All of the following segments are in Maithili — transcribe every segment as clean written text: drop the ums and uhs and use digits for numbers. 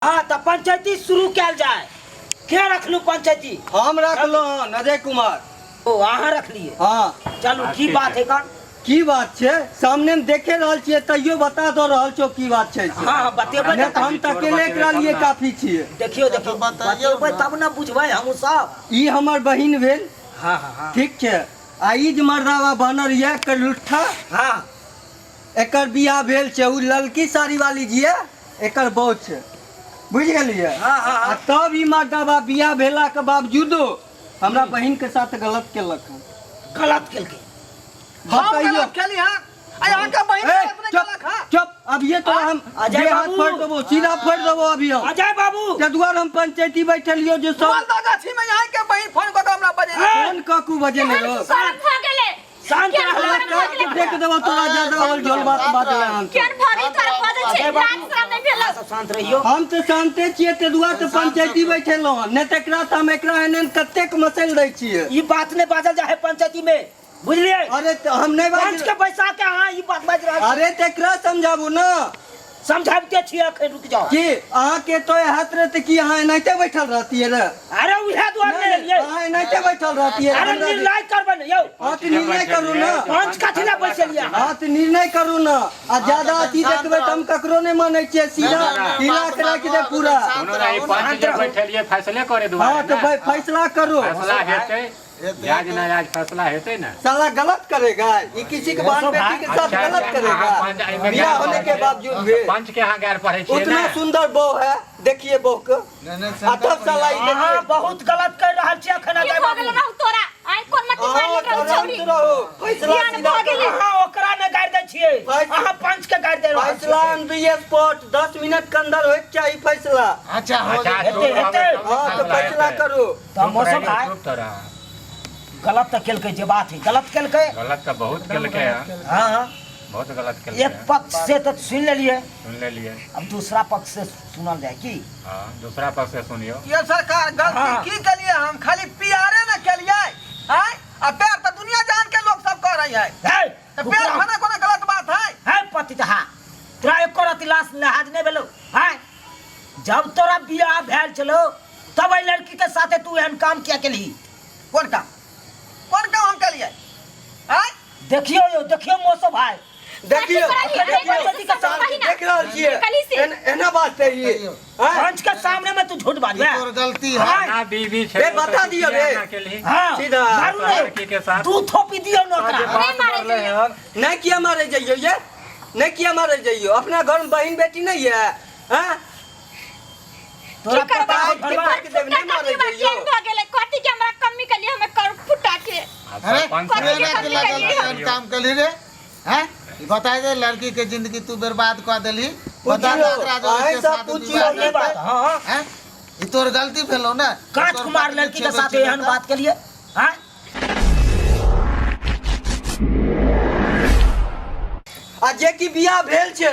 हाँ तऽ पंचायती शुरू कयल जाय। के रखलू पंचायती? हम रखलहुँ हन अजय कुमार। ओ अहाँ रखलिए? हाँ। चलू की बात है कन? की बात छै, सामने में देखे रहल छियै तैयो बता दऽ रहल छौ की बात छै से। हाँ हाँ बतेबै। नहि तऽ हम तऽ अकेले एकरा लिए काफी छियै। देखियौ देखियौ, बतैयौ बतेबै ने। तब ने बुझबै हमहूँ सब। ई हमर बहिन भेल। हाँ हाँ हाँ। ठीक छै। आ ई जे मर्दावा बानर यऽ एकर लुट्ठा। हाँ। एकर बियाह भेल छै, उ ललकी साड़ी वाली जे यऽ एकर बहू छै, बुझि गेलियै? हाँ, हाँ, हाँ। आ तब ई मर्दावा बियाह भेला के बावजूदो हमरा बहिन के साथ गलत केलक हन। गलत केलकै? हम बतैयौ। गलत केली हँ? आ अहाँके बहिन ए, गलत नहि चुप केलक हँ? चुप, अब ये तो हम अजय देह हाथ बाबू। फोड़ देबो, सीधा फोड़ देबो अभी हम। अजय बाबू। ते दुआरे हम पंचायती बैठलियो जे सब मालदा गाछी में यहाँ के बहिन फोन कऽ के हमरा बजेने। ए, फोन ककू बजेने हो? शरम भऽ गेलै। शांत रह। काट के फेंक देबो तोरा, ज्यादा होल झोल बात बाजले हन। केहन भरी तोरा बजै छै, अजय लाज बाबू, शरम नहि भेलौ? अहाँ सब शांत रहियौ। हम तऽ शान्ते छियै, ते दुआरे तऽ पंचायती बैठेलहुँ हन, नहि तऽ एकरा तऽ हम एकरा एहन एहन कतेक मसैल दै छियै। ई बात नहि बाजल जाइ है पंचायती में, बुझलियै? अरे तऽ हम नहि पंच बाजि के बैसा के अहाँ ई बात बाजि रहल छी। अरे तऽ एकरा समझाबू ने। समझाबिते छियै अखन, रुकि जाउ। की अहाँके तो हाथ रहे तऽ की अहाँ एनाहिते बैठल रहतियै रे? अरे उएह दुआरे नहि, नहि एलियै। अहाँ एनाहिते बैठल रहतियै? अरे निर्णय करबै ने यौ। हाँ तऽ निर्णय करू ने। पंच कथी लए बैसलियै अहाँ? हाँ तऽ निर्णय करू ने। आ ज्यादा अथी देखबै तऽ हम ककरो नहि मानै छियै, सीधा हिला के राखि दे पूरा। कोनो नहीं, पंच जे बैठलियै फैसले करे दुआरे। हाँ तऽ ने भाई फैसला करू। फैसला हेतै, जाज नाजायज फैसला हेतै ने। साला गलत करेगा ये, किसी के बहन बेटी के साथ अच्छा, गलत अच्छा, करेगा अहाँ पंच एहिमे बियाह गारि होने के पढ़ै छियै। बावजूद भी। पंच के अहाँ गारि पढ़ै छियै उतना ने? सुंदर बहू है, देखिए बहू के। नहि, नहि, आ तब साला ई अहाँ देखिए। बहुत गलत कर रहल छियै अखन की अजय भऽ बाबू। गेल रहौ तोरा? आइ कोन मती मारि अहाँ रहौ छौरी? तुरंत रहो, फैसला ध्यान सीधा भऽ गेलै। करू। अहाँ ओकरा नहि गारि दै छियै, अहाँ पंच के गारि दे रहल फैसला छियै। ऑन द स्पॉट, 10 मिनट के अंदर होय के चाही फैसला। अच्छा, हो अच्छा, जेतै। चुप रहबै हेतै। तब ने। हाँ तऽ फैसला हेतै। करू। तऽ चुप मौसम रहियौ, भाई चुप तऽ रह। गलत तऽ केलकै, जे बात है गलत केलकै। गलत तऽ बहुत केलकै हँ। हाँ हाँ। बहुत गलत केलकै एक हँ। पक्ष से तऽ सुनि लेलियै। सुन लेलियै। अब दूसरा पक्ष से सुनल जाय की? हाँ, दूसरा पक्ष से सुनियो। ये सरकार गलती हाँ। की केलिए हम? खाली प्यारे न केलिए आय, आ प्यार तऽ दुनिया जान के लोग सब कर रही है। हे, तऽ प्यार कुकुरा। खाना कोनो गलत बात है? हे पतितहा, तोरा एको रति लाश लिहाज नहि भेलौ? हैं, जब तोरा बियाह भेल छलौ तब एहि लड़की के साथे तू एहन काम किया केलही? कोन काम? कोन काम हम केलिए आय? देखियो यौ, देखियो मौसो भाई। देखियो, देखियो, देख रहल छियै। कली से। एना बात है ई। हैं? पंच के सामने में तू झूठ बाजबे? तोर गलती है। हाँ। ना बीवी छै बे, बता दियौ बे। ना केलही। हाँ। सीधा। मारू ने। लड़की के साथ। दू थोपी दियौ ने ओकरा। नहीं मारे जइयो। नहीं किया मारे जइयो ये, नहीं किया मारे जइयो, अपना घर में बहन बेटी नहीं है? हैं? तोरा की करबै? पता है की घरवा? करबै? फुटा नहीं मारे कथी बा? जइयो। केहन भऽ गेलै? कथी के हमरा कमी केलियै हमे कर फुटा के? आ अरे सरपंच तू एना के कथी लगल करियै? एहन काम केलही रे? हैं, ई बता दे, लड़की के जिंदगी तू बर्बाद कऽ देलही। बता दे पूछियो, एकरा जो अहीं के सब साथ पूछियो, विवाह सही बात, हेतै। हाँ। हैं, ई तोर गलती भेलौ ने। कांच तोर कुमार पत्नी लड़की के छेबै साथ छेबै एहन तऽ। बात केलिए? हैं? आ जे कि बियाह भेल छै,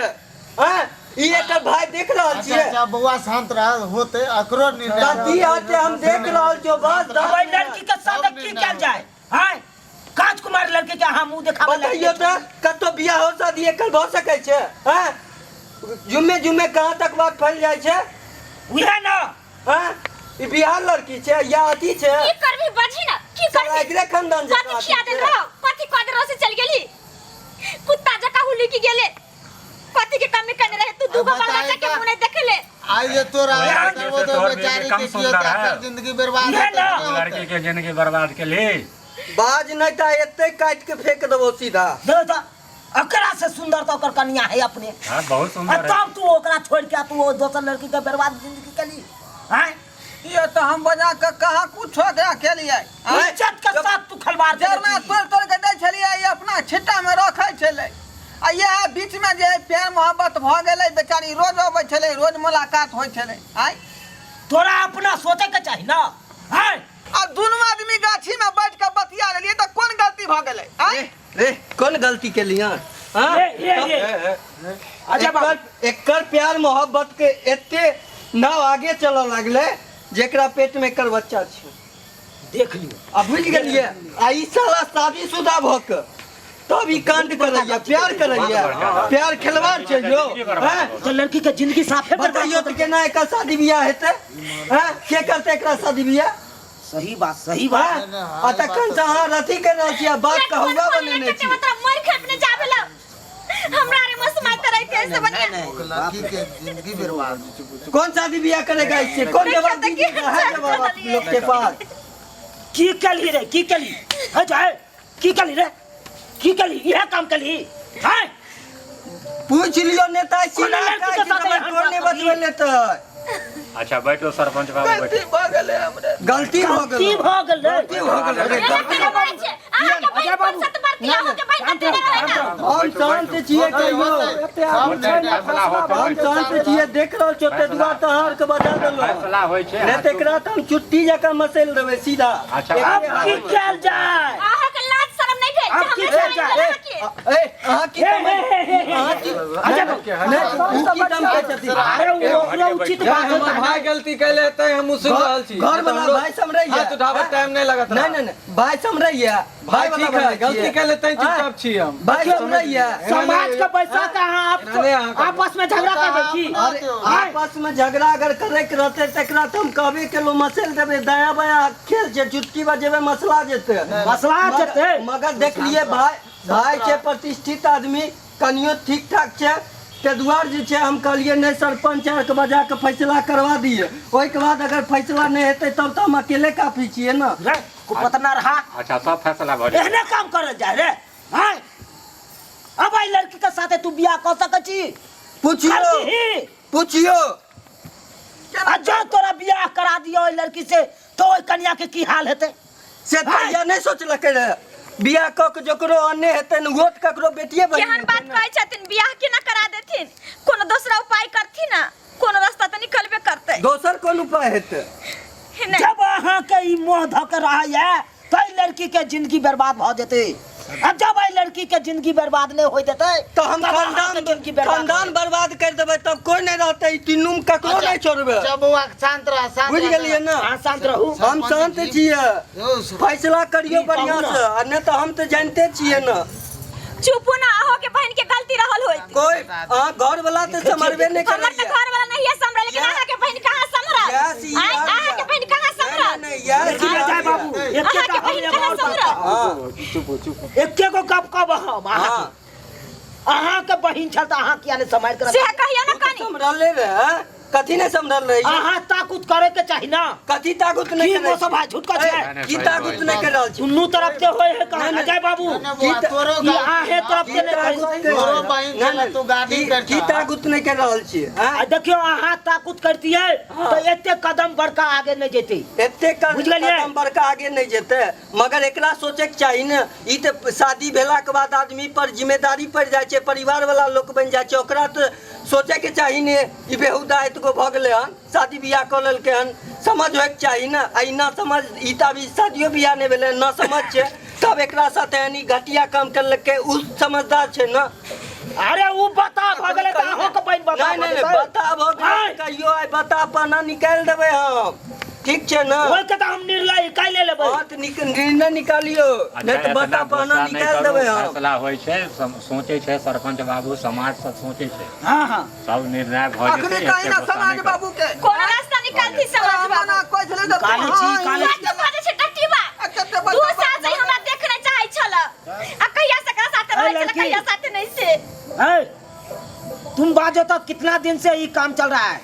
हैं, ई एकर भाई देख रहल अच्छा छियै। अच्छा बौआ, शांत रह, होते अकरो निर्णय। गलती हते हम देख रहल छियो, बस अब एहि लड़की के साथ सब की निर्णय कैल जाय? हैं, कांच कुमार लड़की के अहाँ मुंह देखाबै बतैयो तऽ कतौ बियाह हो शादी एकर भऽ सकै छै? हैं, जुम्मे जुम्मे कहाँ तक बात फैल जाइ छै। उहे ना। हैं, ई बिहार लड़की छै या अथी छै? की करबी बजही ना, की साला करबी? एकरे खानदान जकाँ कथी खिया अथी देल छै। रहो? कथी कह देल रहो से चल गेली? कुत्ता जकाँ हुलकी गेले। कथी के कमी करने रहे तू? दूगो बाल बताई बच्चा के तऽ- मुंह नहीं देखले। आई जे तोरा ओहे करबो जे तो तोहर बेचारी बेटी कम के कियो सुंदर तऽ है। एकर जिंदगी बर्बाद इहे हेतै ना। कि नहि लड़की होतै? के जिंदगी बर्बाद केलही। बाज नहि तऽ एते काटि के फेंक देबो सीधा। देखो तऽ अकरा से सुंदर तऽ ओकर कनिया है अपने। हाँ, बहुत आ सुंदर है। तब तू ओकरा छोड़ के तू ओ दोसर लड़की के बर्बाद जिंदगी केली? हैं? ये तो हम बजा के कहाँ कुछ ओकरा केलिए। आँय? इज्जत के साथ तू खलवाड़ केने जरना छी। तोड़ तोड़ के दै छलियै, ई अपना छिट्टा में रखै छलै, आ इएह बीच में जे प्यार मोहब्बत भऽ गेलै, बेचारी रोज अबै छलै, रोज मुलाकात होइ छलै। आँय, तोरा अपना सोचे के चाही ना। हैं? आ दुनू आदमी गाछी में बैठ के बतिया लेलियै तऽ कोन गलती भऽ गेलै? आँय, रे कोन गलती केली हन? हाँ? ए, ए, ए। अच्छा बाबू। एकर एकर प्यार मोहब्बत के एते नाव आगे चलऽ लगलै जेकरा पेट में एकर बच्चा छै। देख लियो। आ बुझि गेलियै, आ ई साला शादीशुदा भऽ के तब ई कांड करैया, प्यार करैया, प्यार खेलवाड़ छै यौ। हैं? तो लड़की के जिंदगी साफे बर्बाद। बतैयो तऽ केना एकर शादी बियाह हेतै? हैं? के करतै एकरा शादी बियाह? सही बात, सही बात। हैं? आ तखन से अहाँ रथी कर रहल छी आ बात कहुआ बनेने छी। मतलब मर खेपने जाबे ला हमरा रे मस्त मारते रहते ऐसे बनिया। लड़की के जिंदगी बर्बाद। कौन शादी बियाह करेगा इससे? कौन जवाब दीजिएगा? है जवाब आप लोग के पास? की कली रे, की कली है जाए, की कली रे, की कली यह काम कली है? पूछ लियो नेता कोनो सीना लड़की के का साथ हमर एहन तोड़ नहीं बात बचबै लेतै। अच्छा बैठो सरपंच बाबू, गलती बैठो। भऽ गेलै हमरे। गलती हो की गेल, भ गेल रे? गलती हो गेल रे, गलती। अहाँके बहिन फुर्सत बरती, अहाँके बहिन कते रहै ना। हम शांत छियै, कहियो फैसला होतै। हम शांत छियै, देख रहल छियै ओते दुआर तऽ अहाँ आरके बजा देलहुँ। फैसला होइ छै। नहि तऽ एकरा तऽ हम चुट्टी जकाँ मसैल देबै सीधा। अच्छा। अब की कयल जाय? अहाँके लाज शरम नहि भेल अब जे की हमरे कयल सामने जाय? अहाँके ए, अहाँ की हे, हे, हे, हे, हे। अहाँ की अच्छा, नहि, उ की दम कहै छथिन? अरे ओ ओकरो उचित बात हमर होता। भाई गलती कैले तै हम सुन रहल छी। घर वाला भाई समझैया। हाथ उठाबे टाइम नहीं लगत। नहीं नहीं नहीं, भाई समझैया। भाई वाला ठीक है, बनै गलती छियै। कैले तै चुपचाप छी हम। भाई समझैया। समाज के पैसा का अहाँ नहीं, अहाँ करू। आपस में झगड़ा कर दै छी। अरे आपस में झगड़ा अगर करे के रहते तऽ एकरा तऽ हम कहबे केलहुँ मसल देबै, दाया बाया खेल छै, चुटकी बजेबै मसला जेतै। मसला जेतै। मगर देखलिए भाई, भाई छै प्रतिष्ठित आदमी, कनियो ठीक ठाक छै, ताहि दुआरे जे छै हम कहलियै नहि सरपंच आरके बजा कऽ फैसला करवा दियै। ओहिके बाद अगर फैसला नहि हेतै तब तऽ हम अकेले काफी छियै ने। रे कुपतना रहा। अच्छा सब फैसला भऽ जेतै। एहने काम करल जाय रे। हैं, अब एहि लड़की के साथे तू बियाह कऽ सकै छी? पुछियो। करबिही? पुछियो। आ जँ तोरा बियाह करा दियौ ओहि लड़की से तऽ ओहि कनिया के की हाल हेतै? से तहिया नहि सोचलकै रहे बियाह कऽ के जकरो अन्ने हेतै ने, ओहो तऽ ककरो बेटिए बनि केहन जेतै बात ने। कहै छथिन, बियाह केना करा देथिन? कोनो दोसरा उपाय करथिन ना, कोनो रास्ता तऽ निकलबे करतै। दोसर कोन उपाय हेतै? नहि। जब अहाँके ई मोह धऽ के रहैया तऽ एहि लड़की के जिंदगी बर्बाद भऽ जेतै, आ जब एहि लड़की के जिंदगी बर्बाद नहि होय देतै तऽ हम तब अहाँके खानदान जिंदगी बर्बाद। खानदान बर्बाद करि देबै तब कोइ नहि रहतै, ई तीनू मे ककरो नहि छोड़बै। अच्छा बौआ, शांत रह, शांत बुझि रह। गेलियै ने? अहाँ शांत रहू। हम शांत छियै। यौ, फैसला करियौ की कहू बढ़िआँ ने? से, आ नहि तऽ हम तऽ जानिते छियै ने। चुपू ना, अहोके बहिन के गलती रहल होइत। कोइ अहाँ घर वाला तऽ सम्हरबे नहि हमर तऽ करैया। घर वाला नहीं है सम्हरल, लेकिन या- अहाँ के बहिन कहाँ सम्हरल? यस, ई आँय, याद अहाँ के या। बहिन कहाँ नहीं सम्हरल? नहीं, यस, लेकिन याद अजय या। बाबू, अहाँ एकेटा के हम बहिन एगो कहाँ और बात सम्हरल? कहब। हाँ। एके गो गप कहब हम अहाँके। हाँ। अहाँके बहिन छल तऽ अहाँ किया नहि सम्हारि कऽ से कहियो ना कनी। सम्हरले रहे, कथी नहीं सम्हरल रहे? अहाँ ताकूत करे के चाही ना। कथी ताकूत नहीं की करे? मौसम भाई झूठ का छै? ए, की ताकूत नहीं कर रहल छी? दुनू तरफ से होय है कहाँ? नहीं, नहीं। अजय बाबू, नहीं, बौआ, की तोरो ई अहाँहे तरफ से की नहीं ताकूत करी। कर तोरो बहिन नहीं, छलै, नहीं, तू गाड़ी की करता। ताकूत नहीं कर रहल छी? आ हैं? देखियो, अहाँ ताकूत करतियै तऽ एते कदम बड़का आगे नहि जेतै। एते बुझि गेलियै? कदम बड़का आगे नहीं जेतै, मगर एकरा सोचैके चाही ने। ई तऽ शादी भेलाके बाद आदमी पर जिम्मेदारी पड़ि जाइ छै, परिवार वाला लोक बनि जाइ छै, ओकरा तऽ सोचैके चाही ने। ई बेहुदा एतगो भऽ गेलै हन, शादी बियाह कऽ लेलकै हन, समझ होइके चाही ने। आ ई ना समझ, ई तऽ अभी शादियो बियाह नहि भेलै हन, ना समझ छै, तब एकरा साथ एहन ई घटिया काम करलकै। उ समझदार छै ने। अरे उ बता भऽ गेलै तऽ अहाँके बहिन बता नहीं नहीं नहीं, बता भऽ गेलै आँय। कहियो आइ बता पना निकालि देबै हम, ठीक छै ने? ओहिके तऽ हम निर्णय काल्हि लेबै। हाँ तऽ निर्णय निकालियो, अच्छा, नहीं तऽ एतना बता गुस्सा पना नहि निकालि करू, देबै हम। फैसला होइ छै, सोचै छै सरपंच बाबू, समाज सब सोचै छै। हाँ हाँ सब निर्णय भऽ अखनी जेतै, कहीं एते ना गुस्सा समाज नहि करू। बाबू के कोनो रास्ता निकालती समाज मना बाबू। कहै छलै तऽ काले छी, हाँ, काले बात तऽ करै छै टटीबा। आ कते दू बड़का साल से हमरा देख नहि चाहै छल, आ कहिया से एकरा साथे रहै छल, लड़की। कहिया साथे नहीं से। है तुम बाजो तो कितना दिन से ये काम चल रहा है,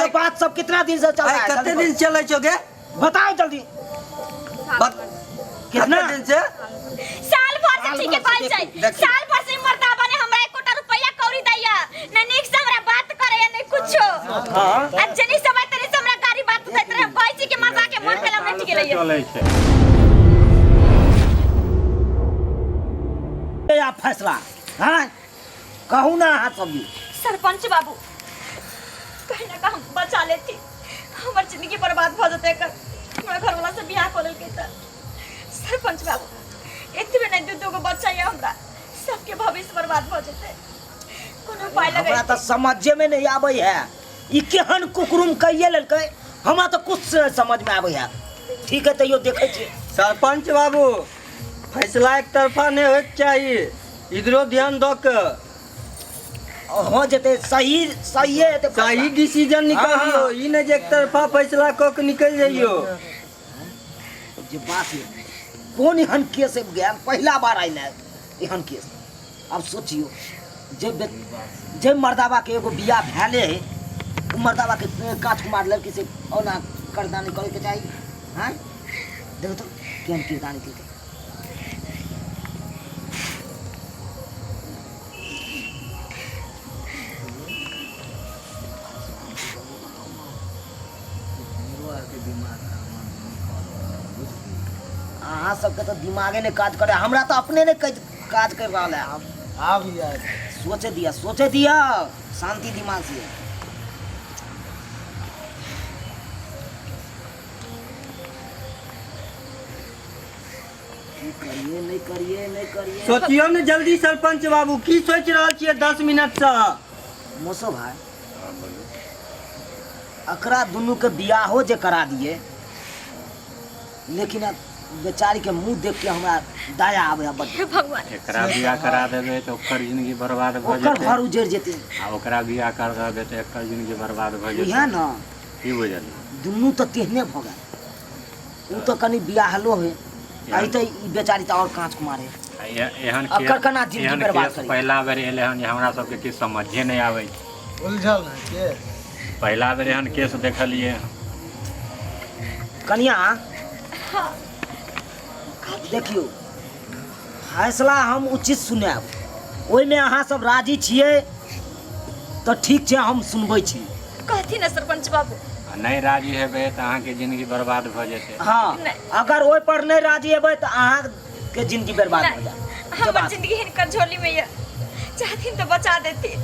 ये बात सब कितना दिन से चल आइ रहा है? कते जल्दी दिन चलै छौ गे? बताओ जल्दी। कितना कते दिन से? साल भर से ठीके कहै छै। देखियौ। साल भर से मर्दाबा ने हमरा एकोटा रुपैया कौड़ी दैया ने, नीक से हमरा बात करैया ने कुछो। हाँ। आ जनी समय तनी से हमरा गाड़ी बात दैत रहे, हम कहै छी कि मर्दा के मन भेल हम नहीं गेलैया। चलै छै ये आप फैसला हाँ कहू ना अहाँ सब भी। सरपंच बाबू, कहीं ना कहीं बचा लेती, हमर जिंदगी बर्बाद भऽ जेतै एकर हमरा घरवाला से बियाह कऽ लेलकै तऽ। सरपंच बाबू, एतबे नहि, दू दू गो बच्चा यऽ हमरा, सबके भविष्य बर्बाद भऽ जेतै। कोनो उपाय हमरा लगै। तऽ समझे में नहीं आबै है ई केहन कुकरुम कहिए लेलकै, हमरा तऽ कुछ समझ में आबै है। ठीक है, तैयो देखै छी। सरपंच बाबू, फैसला एक तरफा नहि होइके चाही, इधरो ध्यान दऽ के हो जेतै, सही सहिए हेतै फैसला। सही डिसीजन निकालियौ, ई नहि जे एक तरफा फैसला कऽ के निकलि जइयौ। जे बात ये कोन एहन केस आबि गेल, पहिला बार आयल है एहन केस। आब सोचियौ जे जे मर्दाबा के एगो बियाह भेले है, उ मर्दाबा के कांच कुमार लड़की से ओना करदानी करे के चाही। हाँ देखो तो केहन किरदानी केलकै। अहाँ सबके तऽ दिमागे नहि काज करे, हमरा तऽ अपने नहि काज कर रहल है। आब आब यार सोचे दिया, सोचे दिया शांति दिमाग से। की करिए नहीं करिए नहीं करिए। सोचियौ ने जल्दी सरपंच बाबू, की सोचि रहल छियै 10 मिनट से? मौसो भाई, एकरा दुनू के बियाहो जे करा दिए, लेकिन अब बेचारी के मुंह देख के हमरा दया आवे है बड। हे भगवान। एकरा बियाह करा देबै तऽ ओकर जिंदगी बर्बाद भऽ ओकर जेतै। घर उजड़ जेतै। आ ओकरा बियाह करा देबै तऽ एकर जिंदगी बर्बाद भऽ जेतै। इएह ने। की बुझलियै? दुनू तऽ तेहने भऽ गेल। उ तऽ कनि बियाहलो है, अही तऽ ई बेचारी तऽ और काँच कुमार है। आ एहन अकर केस केना जिंदगी एहन बर्बाद केस करी? पहिला बेर एलै हन जे हमरा सबके किछु समझे नहि आबै छै। उलझल है केस। पहिला बेर एहन केस देखलियै हन। कनिया देखियौ, फैसला हम उचित सुनायब, ओहिमे अहाँ सब राजी छियै तऽ ठीक छै, हम सुनबै छी। कहथिन ने सरपंच बाबू। आ नहि राजी हेबै तऽ अहाँके जिंदगी बर्बाद भऽ जेतै। हाँ, नहि। अगर ओहि पर नहि राजी हेबै तऽ अहाँके जिंदगी बर्बाद भऽ नहि, जायत। हमर जिंदगी हिनकर झोली में यऽ, चाहथिन तऽ बचा देथिन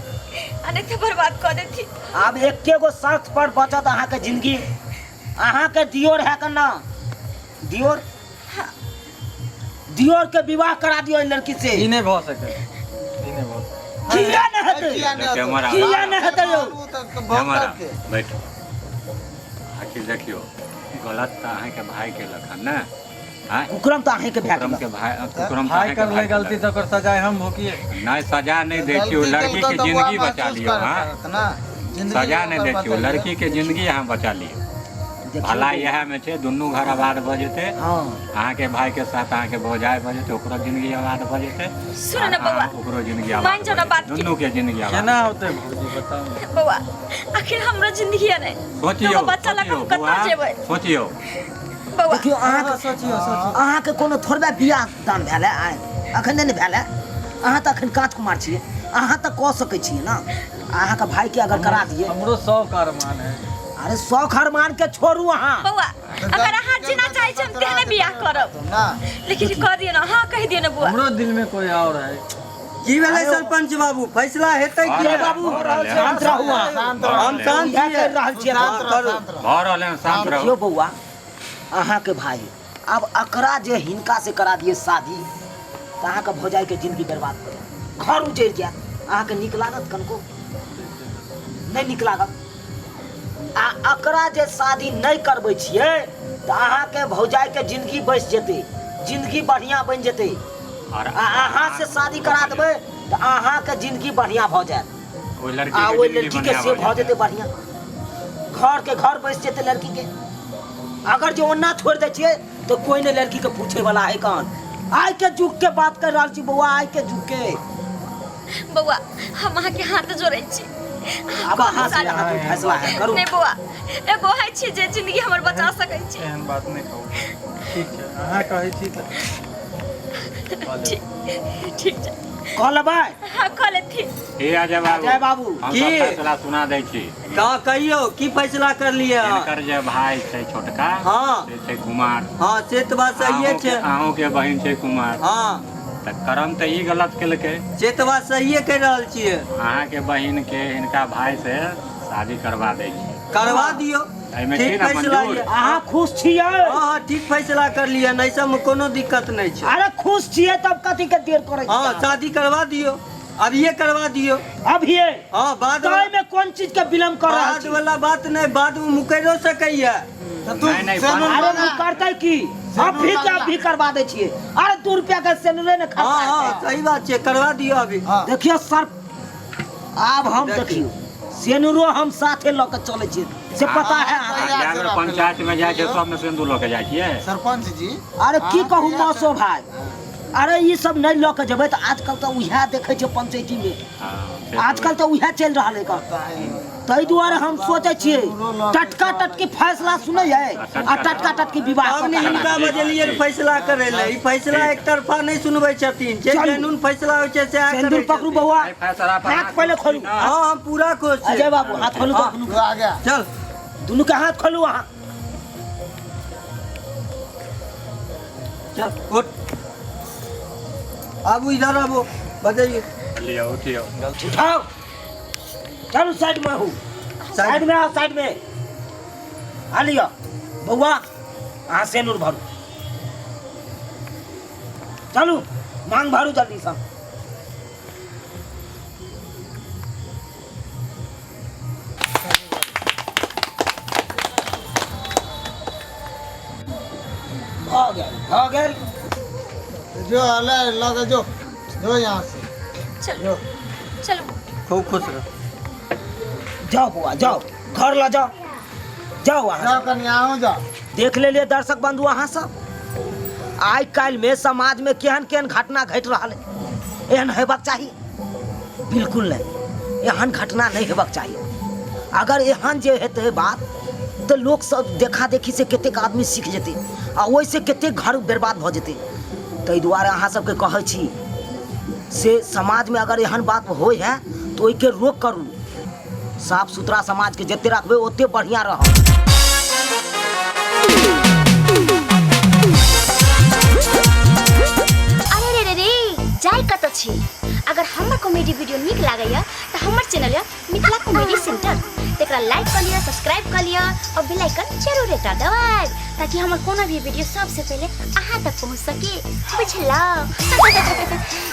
आ नहि तऽ बर्बाद कऽ देथिन। आब एके गो शर्त पर बचत अहाँके जिंदगी। अहाँके दियोर है के ना? दियोर, दियोर के विवाह करा दियो एहि लड़की से। ई नहि भऽ सकै, ई नहि भऽ सकै। किया नहि हेतै? किया नहि हेतै? कैमरा किया नहि हेतै यौ? ओ तऽ बहुत कैमरा के। बैठो। आखिर देखियौ, गलत तऽ अहाँके भाय केलक हन ने? आँय? कुकरम तऽ अहींके भए कुकरम गेल। के भाय, कुकरम तऽ भाय अहाँके करले भाय गलती केलक। तऽ ओकर सजाय हम भोगिए। नहि, सजा नहि दै छियौ, गलती लड़की केलकै के तऽ जिंदगी वएह बचा महसूस लियौ। करऽ हाँ, पड़त ने। जिंदगी सजा नहि ओकर दै छियौ, बदलि गेल। लड़की के जिंदगी अहाँ बचा लियौ। देखियौ भला इएह मे छै, दुनू घर आबाद भऽ जेतै। हँ, अहाँके भाई के साथ अहाँके भौजाइ भऽ जेतै, ओकरो जिंदगी आबाद भऽ जेतै। सुन ने बौआ, ओकरो जिंदगी आबाद मान जाओ ना भऽ जेतै। बात के। दुनू के जिंदगी आबाद। केना होतै भौजी बताउ ने। बौआ, आखिर हमरो जिंदगी है नहीं, सोचियौ, दूगो बच्चा लऽ कऽ सोचियौ हम कतऽ बौआ, जेबै? सोचियौ। बौआ देखियौ, अहाँके सोचियौ सोचियौ। अहाँके कोनो थोड़बे बियाह दान भेल है? आइ अखन नहि ने भेल है। अहाँ तऽ अखन काँच कुमार छियै, अहाँ तऽ कऽ सकै छियै ने। अहाँके भाई के अगर करा दिए। हमरो शौक अरमान है। अरे शौक अरमान के छोड़ू अहाँ। बौआ, अगर अहाँ जेना चाहै छी हम तेहने बियाह करब, ना लेकिन कह दियौ ने, हाँ कहि दियौ ने बुआ। हमरो दिल में कोई और है। की भेलै सरपंच बाबू, फैसला हेतै की भऽ नहि? बाबू, रहल है। शांत रहू अहाँ। शांत भऽ रह, हम रहल है। शांत इएह छियै। करि रहल छियै। शांत रह, करू। शांत रह। भऽ रहल है, शांत रहू। देखियौ बौआ, अहाँके भाई आब अकरा जे हिनका से करा दिए शादी तऽ अहाँके भौजाइके जिंदगी बर्बाद भऽ जायत, घर उजड़ि जायत। अहाँके नीक लागत? कनको नहि नीक लागत। आ अकरा जे शादी नहि करबै छियै तऽ अहाँके भौजाइके जिंदगी बचि जेतै, जिंदगी बढ़िआँ बनि जेतै। और आ अहाँ से शादी करा देबै तऽ अहाँके जिंदगी बढ़िआँ भऽ जायत। ओहि लड़की आ के ओहि जिंदगी लड़कीके बढ़िआँ से भऽ भऽ जेतै। जेतै बढ़िआँ, घरके घर बसि जेतै लड़कीके। अगर जे ओना छोड़ि दै छियै तऽ कोइ नहि लड़कीके पूछैवला है कन। आइके युगके बात कर रहल छी बौआ, आइके युगके। बौआ, हम अहाँके हाथ जोड़ै छी। आब अहाँ से अहाँके फैसला है, करू। नहि बौआ, एगो है छी जे जिंदगी हमर बचा सकै छी। एहन बात नहि कहू, ठीक छै, अहाँ कहै छी तऽ कऽ लेब। ठीक ठीक छै, कऽ लेबै? हाँ कऽ लेथिन। हे अजय बाबू, अजय बाबू। हम की? सब फैसला सुना दै छी। का कहियौ, की फैसला करलियै अहाँ? हिनकर जे भाई छै छोटका, हाँ। से छै कुमार। हाँ, से तऽ बात सहिए छै। अहूँ के बहिन छै कुमार। हाँ। तऽ करम तऽ ई गलत केलकै। से तऽ बात सहिए कहि रहल छियै। अहाँके बहिन के हिनका भाई से शादी करवा दै छी। करवा दियौ। एहिमे छी ठीक ने फैसला मंजूर? यऽ। अहाँ खुश छियै? हाँ हाँ, ठीक फैसला करलियै, एहि सबमे कोनो दिक्कत नहि छै। अरे खुश छियै तब कथी के देर करै छी? हाँ, शादी करवा दियौ, अभिये करवा दियौ। अभिये? हाँ, बाद तऽ एहिमे कोन चीज के विलम्ब कर रहल बाद छी? वाला बात नहि, बाद में मुकैरो सकैया। तऽ तू नहीं, नहीं, सेनुर अरे बना। मुकरतै की? अभी के अभी करवा दै छियै। अरे 2 रुपया के सेनुरे ने खर्चा हाँ हाँ हेतै। सही बात छै, करवा दियौ अभी। हाँ। देखियौ सर, आब हम देखियौ। देखियौ सेनुरो हम साथे लऽ के चलै छियै, से पता है अहाँके? जा बेर पंचायत में जाइ छै सबमे सिन्दूर लऽ के जाइ छियै। सरपंच जी, अरे की अहाँ कहू कहिया से- मौसो भाई, अरे ई सब नहीं लऽ के जेबै तऽ आजकल तऽ उएह देखै छै पंचायती में, हाँ, से तऽ आजकल तऽ उएह चलि रहल है। ताहि दुआरे हम सोचै छियै टटका टटकी फैसला सुनै है आ टटका टटकी विवाह हम कऽ के। हिनका बजलियै फैसला करै लए, ई फैसला एक तरफा नहि सुनबै छथिन, जे चलू। कानून फैसला होइ छै सएह सिन्दूर करै पकड़ू छथिन। बौआ, एहि फैसला पर हाथ पहिले खोलू। हाँ हम पूरा खुश छी। अजय बाबू हाथ खोलू तऽ दुनू जो आ गया। चल दुनू के हाथ खोलू अहाँ। चल उठ, आबू इधर आबू, बजाइए। लियौ उठियौ। उठाओ, चलू साइड में हूँ, साइड में आओ, साइड में आ लिअ बौआ, अहाँ सेनूर भरू, चलू मांग भरू जल्दी सँ। भऽ गेल, भऽ गेल। जो अले लगे जो, जो यहाँ से। चलो चलो, खूब खुश रह। जाओ बौआ जाओ, घर लऽ जाओ, जाओ अहाँ। जाओ कनिया, अहूँ जाओ। देख लेलियै दर्शक बंधु अहाँ सब, आइ काल्हि में समाज में केहन केहन घटना घटि रहल है। एहन हेबाक चाही? बिल्कुल नहीं, एहन घटना नहीं हेबाक चाही। अगर एहन जे हेतै बात तऽ लोक सब देखा देखी से कतेक आदमी सीख जेतै आ ओहिसँ कतेक घर बर्बाद भऽ जेतै। ताहि दुआरे अहाँ सबके कहै छी से समाजमे अगर एहन बात होइ है तऽ ओहिके रोक करू। साफ सुथरा समाजके जते रखबै ओते बढ़िआँ रहत। अरे रे रे रे, जाय कतऽ छी? अगर हमर कॉमेडी वीडियो नीक लागैया तऽ हमर चैनल यऽ मिथिला कॉमेडी सेंटर, तकरा लाइक कऽ लिअ, सब्सक्राइब कऽ लिअ और बेल आइकन जरूर एकटा दबाएब ताकि हमर कोनो भी वीडियो सबसे पहिले अहाँ तक पहुँच सके। बुझलहुँ?